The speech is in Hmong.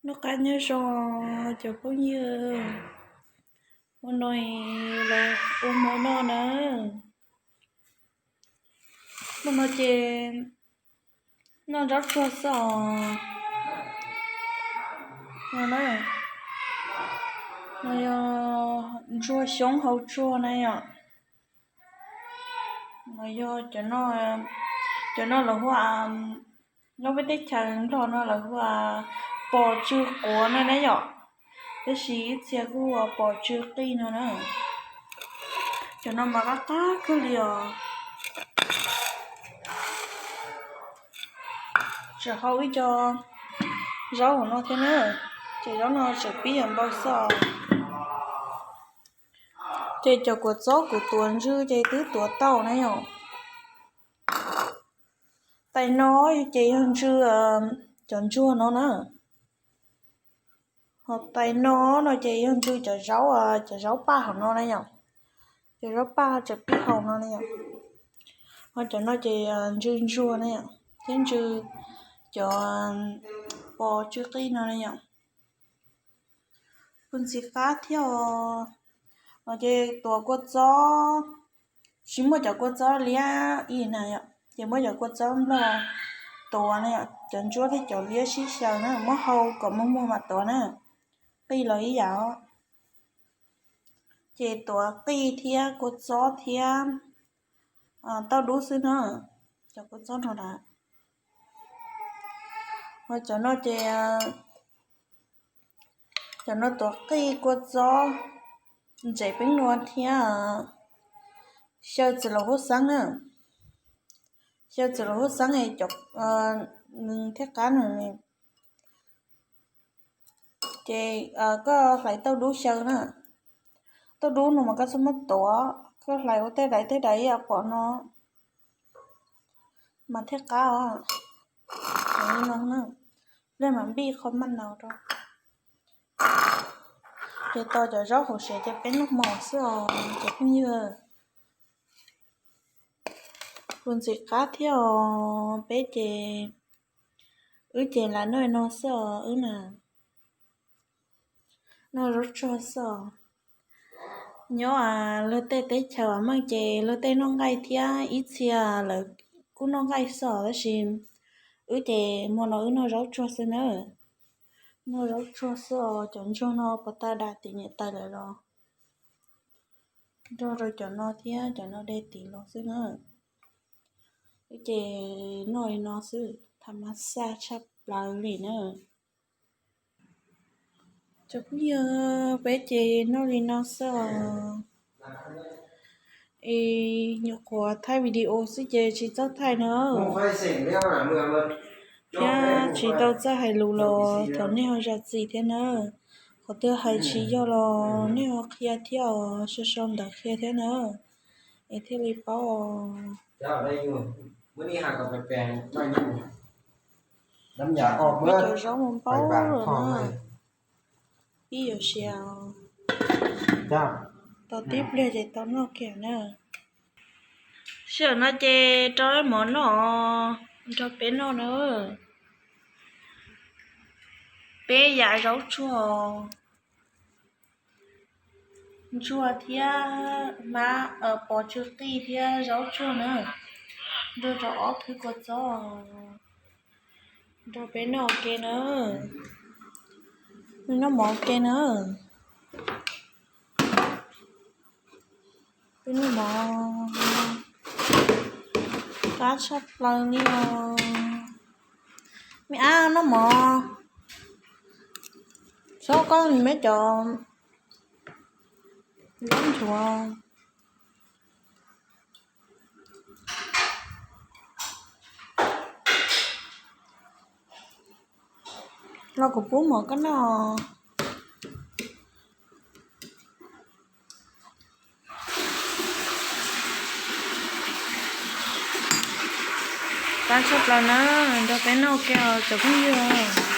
Noj qab nyob zoo cov phooj ywg, ua no los ua hmo noj na. Hmo no ces noj zaub tsuag xwb os. No na, no yog ntsuag xyoob hauv tsuag na yom. No yog cov no lawv hu ua, nyob peb teb chaws Nplog no lawv hu ua pos tsw quav no na yom, tab sis ib txhia kuj hu ua pos tsw qij no na. Cov no mas qab qab kawg li os. Tseem hau ib co zaub hauv no thiab na, ces zaub no tseem pib yuav npau xoj. Ces cov kua txob kuv tuav ntsw ces twb tuav tau na yom. Tais no ces yog ntsw cov ntsuag no na. Ho tais no no ces yog ntsw cov zaub, cov zaub paj hauv no na yom. Cov zaub paj tseem pib hau no na yom. Ho cov no ces ntsw ntsuag na yom, thiab ntsw cov pos tsw qij no na yom. Kuj ntxim qab thiab os. Ces tuav kua txob, tsis muaj cov kua txob liab ib na yom, ces muab cov kua txob nplog tuav na yom, cov ntsuab thiab cov liab sib xyaw na, muab hau kom muag muag mam tuav na, qij los ib yam os. Ces tuav qij thiab kua txob thiab tauj dub xwb na, cov kua txob no na. Ho cov no ces, cov no tuav qij kua txob, ntsev peeb nua thiab xyaw txwm laus huab xeeb na. Xyaw txwm laus huab xeeb cov nws thiaj qab no. Ces koj hlais tauj dub xyaw na. Tauj dub no mas koj txhob muab tuav, koj hlais ua tej daim tej daim ib yam pom no mas thiaj qab os. Li no na, nej mam npij qhov maj nau rau. Ces tos cov zaub hauv siav ces peb noj hmo xwb os cov phooj ywg. Kuj ntxim qab thiab os, peb ces, wb ces lam noj li no xwb os wb na. Noj zaub tsuag xwb os. Nyob luag tej teb chaws meej ces luag tej noj nqaij thiab ib txhia lawv kuj noj nqaij xwb os, tab sis wb ces hmo no wb noj zaub tsuag xwb na. Noj zaub tsuag xwb os, cov ntsuag no puas tau dam tim niam tais lawv los? Nrog rau cov no thiab cov no de tim los xwb na. Wb ces noj li no xwb, tham mas xaj tshaj plaws li na. Cov phooj ywg, peb ces noj li no xwb os. Es nyuam qhuav thaij video xwb ces tsis txawj thaij na. Thiab tsis tau txawj hais lus los thov nej ho zam txim thiab na. Qhov twg hais tsis yog los nej ho qhia thiab os, sau sau ntawv qhia thiab na, es thiaj li paub os. Cov zaub mus npaub lawm na. Pib yuav siav, tos tib pliag ces tau noj kiag na. Sij hawm no ces rau mov noj, nrog peb noj na. Peb yam zaub tsuag, ntsuag thiab hmab, pos tsw qij thiab zaub tsuag na, nrog rau ob thwb kua txob, nrog peb noj ua ke na. Peb noj mov ua ke na. Peb noj mov, qab tshaj plaws li os. Me ab noj mov, txhob koj me cov zaub nchuav. Los kuv pub mov koj noj. Qab tshaj plaws na, nrog peb noj ua ke os cov phooj ywg.